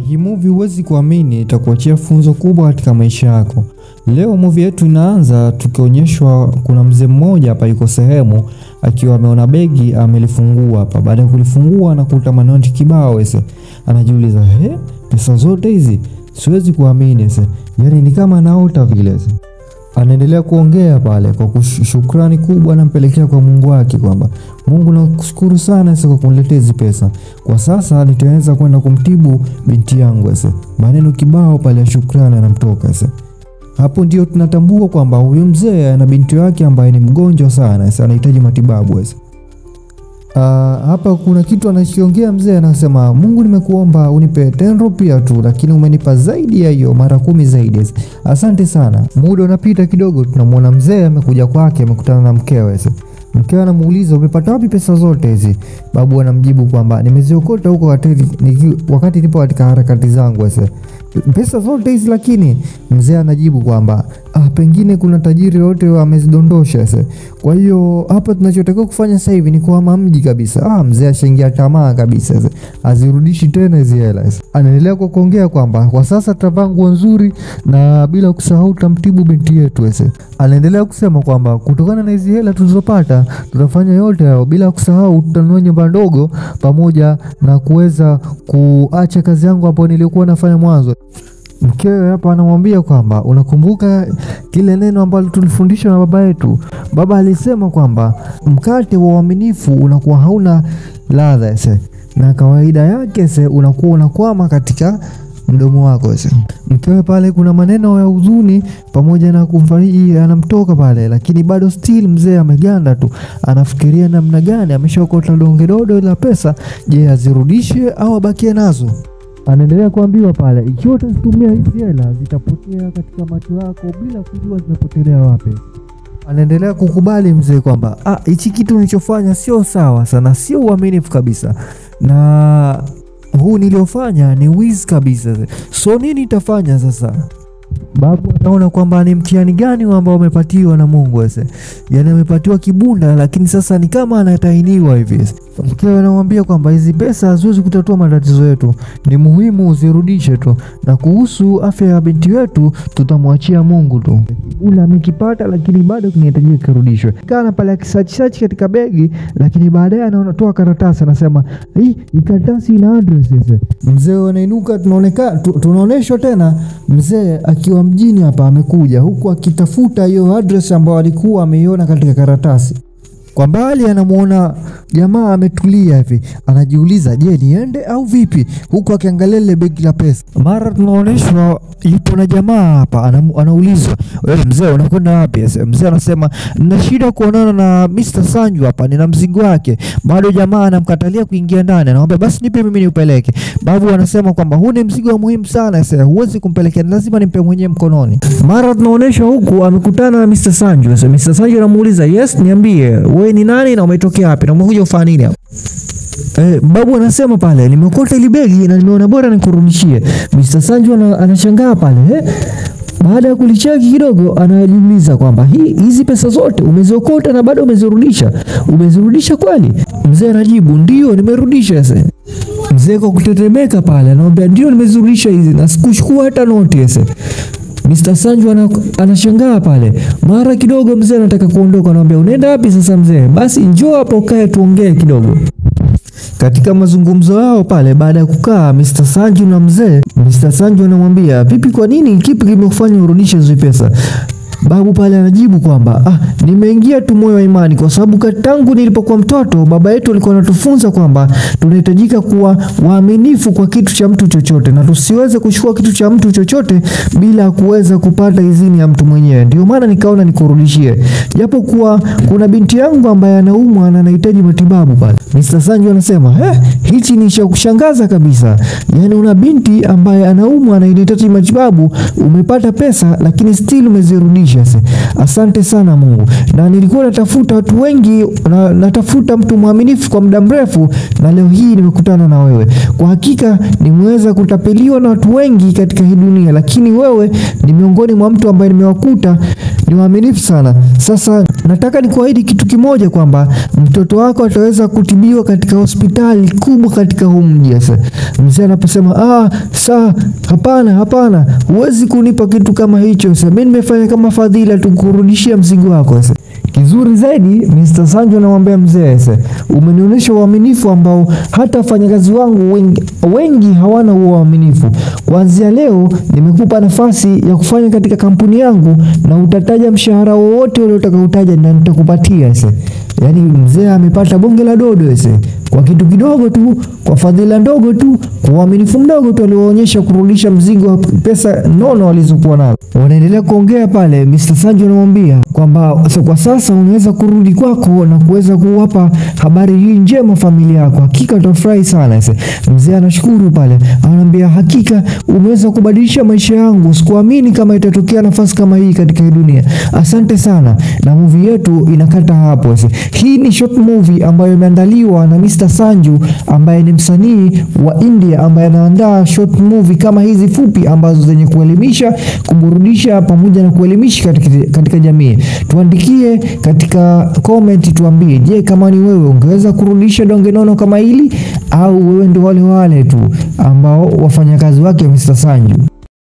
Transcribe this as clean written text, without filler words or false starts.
Hii movie huwezi kuamini itakuachia funzo kubwa katika maisha yako. Leo movie yetu inaanza tukionyeshwa kuna mzee mmoja hapa yuko sehemu akiwa ameona begi amelifungua hapa. Baada ya kulifungua anakuta manoti kibao ese. Anajiuliza, "He, pesa zote hizi? Siwezi kuamini ese. Yaani ni kama naota vile ese." Anaendelea kuongea pale kwa shukrani kubwa anampelekea kwa Mungu wake kwamba Mungu nakushukuru sana ese kwa kuniletea hizi pesa. Kwa sasa nitaweza kwenda kumtibu binti yangu ese. Maneno kibao pale ya shukrani anamtoka ese. Hapo ndio tunatambua kwamba huyu mzee ana binti yake ambaye ni mgonjwa sana ese, anahitaji matibabu ese. Hapa kuna kitu anachoongea mzee, anasema Mungu nimekuomba unipe 10 rupia tu, lakini umenipa zaidi ya hiyo mara 10 zaidi. Asante sana. Muda unapita kidogo, tunamuona mzee amekuja kwake, amekutana na mkewe. Mkewe anamuuliza umepata wapi pesa zote hizi? Babu anamjibu kwamba nimeziokota huko wakati nipo katika harakati zangu. Pesa zote hizi? Lakini mzee anajibu kwamba pengine kuna tajiri yote amezidondosha. Kwa hiyo hapa tunachotakiwa kufanya sasa hivi ni kuhama mji kabisa. Mzee ashaingia tamaa kabisa, azirudishi tena hizi hela. Anaendelea kwa kuongea kwamba kwa sasa tutavaa nguo nzuri na bila kusahau tutamtibu binti yetu. Anaendelea kusema kwamba kutokana na hizi hela tulizopata tutafanya yote hayo, bila kusahau tutanunua nyumba ndogo pamoja na kuweza kuacha kazi yangu ambayo nilikuwa nafanya mwanzo. Mkewe hapa anamwambia kwamba unakumbuka kile neno ambalo tulifundishwa na baba yetu? Baba alisema kwamba mkate wa uaminifu unakuwa hauna ladha ese, na kawaida yake ese unakuwa unakwama katika mdomo wako ese. Mkewe pale kuna maneno ya huzuni pamoja na kumfariji anamtoka pale, lakini bado still mzee ameganda tu, anafikiria namna gani ameshaokota donge dodo la pesa, je azirudishe au abakie nazo? Anaendelea kuambiwa pale ikiwa utazitumia hizi hela zitapotea katika macho yako bila kujua zimepotelea wapi. Anaendelea kukubali mzee kwamba hichi kitu nilichofanya sio sawa sana, sio uaminifu kabisa, na huu niliofanya ni wizi kabisa. So nini nitafanya sasa? Babu anaona kwamba ni mtihani gani ambao amepatiwa na Mungu ese. Yaani amepatiwa kibunda lakini sasa ni kama anatainiwa hivi. Mkewe anamwambia kwamba hizi pesa haziwezi kutatua matatizo yetu, ni muhimu uzirudishe tu, na kuhusu afya ya binti yetu tutamwachia Mungu tu. Kibunda amekipata lakini bado kinahitajika kirudishwe. Kana pale akisearch katika begi, lakini baadaye anaona karatasi, anasema hii karatasi ina address ese. Mzee anainuka, tunaoneshwa tena mzee akiwa mjini hapa amekuja huku akitafuta hiyo address ambayo alikuwa ameiona katika karatasi. Kwa mbali anamuona jamaa ametulia hivi, anajiuliza je niende au vipi, huku akiangalia ile begi la pesa. Mara tunaoneshwa yupo na jamaa hapa, anaulizwa wewe mzee unakwenda wapi? Mzee anasema nina shida kuonana na Mr. Sanju hapa, nina mzigo wake. Bado jamaa anamkatalia kuingia ndani, anamwambia basi nipe mimi niupeleke. Babu anasema kwamba huu ni mzigo muhimu sana, sasa huwezi kumpelekea, lazima nimpe mwenyewe mkononi. Mara tunaoneshwa huku amekutana na Mr. Sanju. Sasa Mr. Sanju anamuuliza yes, niambie wewe ni nani na umetokea wapi na umekuja kufanya nini hapa? Babu anasema pale nimeokota ile begi na nimeona bora nikurudishie. Mr. Sanju anashangaa pale Baada ya kulicheki kidogo anajiuliza kwamba hizi pesa zote umeziokota na bado umezirudisha? Umezirudisha kweli? Mzee anajibu ndio nimerudisha sasa. Mzee kwa kutetemeka pale anamwambia ndio nimezirudisha hizi na sikuchukua hata noti sasa. Mr. Sanju anashangaa pale. Mara kidogo mzee anataka kuondoka, anamwambia unaenda wapi sasa mzee? Basi njoo hapo kae tuongee kidogo. Katika mazungumzo yao pale baada ya kukaa Mr. Sanju na mzee, Mr. Sanju anamwambia vipi, kwa nini, kipi kimekufanya urudishe hizo pesa? Babu pale anajibu kwamba nimeingia tu moyo wa imani, kwa sababu tangu nilipokuwa mtoto baba yetu alikuwa anatufunza kwamba tunahitajika kuwa waaminifu kwa kitu cha mtu chochote na tusiweze kuchukua kitu cha mtu chochote bila kuweza kupata idhini ya mtu mwenyewe. Ndio maana nikaona nikurudishie, japo kuwa kuna binti yangu ambaye anaumwa na anahitaji matibabu pale. Mr. Sanju anasema hichi ni cha kushangaza kabisa. Yaani una binti ambaye anaumwa na anahitaji matibabu, umepata pesa lakini still umezirudisha. Asante sana Mungu. Na nilikuwa natafuta watu wengi, natafuta mtu mwaminifu kwa muda mrefu, na leo hii nimekutana na wewe. Kwa hakika nimeweza kutapeliwa na watu wengi katika hii dunia, lakini wewe ni miongoni mwa mtu ambaye nimewakuta ni waaminifu sana. Sasa nataka nikuahidi kitu kimoja kwamba mtoto wako ataweza kutibiwa katika hospitali kubwa katika huu mji. Sasa mzee anaposema hapana, hapana, huwezi kunipa kitu kama hicho. Sasa mimi nimefanya kama fadhila tu kurudishia mzigo wako. Sasa kizuri zaidi, Mr. Sanju anamwambia mzee, umenionyesha uaminifu ambao hata wafanyakazi wangu wengi hawana huo uaminifu. Kuanzia leo nimekupa nafasi ya kufanya katika kampuni yangu na utataja mshahara wowote ule utakaotaja na nitakupatia. Yaani mzee amepata bonge la dodo kwa kitu kidogo tu, kwa fadhila ndogo tu, kwa uaminifu mdogo tu alioonyesha kurudisha mzigo wa pesa nono alizokuwa nazo. Wanaendelea kuongea pale, Mr. Sanju anamwambia kwamba kwa sasa unaweza kurudi kwako na kuweza kuwapa habari hii njema familia yako, hakika utafurahi sana. Mzee anashukuru pale, anamwambia hakika umeweza kubadilisha maisha yangu, sikuamini kama itatokea nafasi kama hii katika hii dunia, asante sana. Na movie yetu inakata hapo. Hii ni short movie ambayo imeandaliwa na Mr. Sanju ambaye ni msanii wa India ambaye anaandaa short movie kama hizi fupi ambazo zenye kuelimisha, kuburudisha pamoja na kuelimisha katika jamii. Tuandikie katika comment, tuambie, je, kama ni wewe ungeweza kurudisha donge nono kama hili au wewe ndio wale wale tu ambao wafanyakazi wake Mr. Sanju?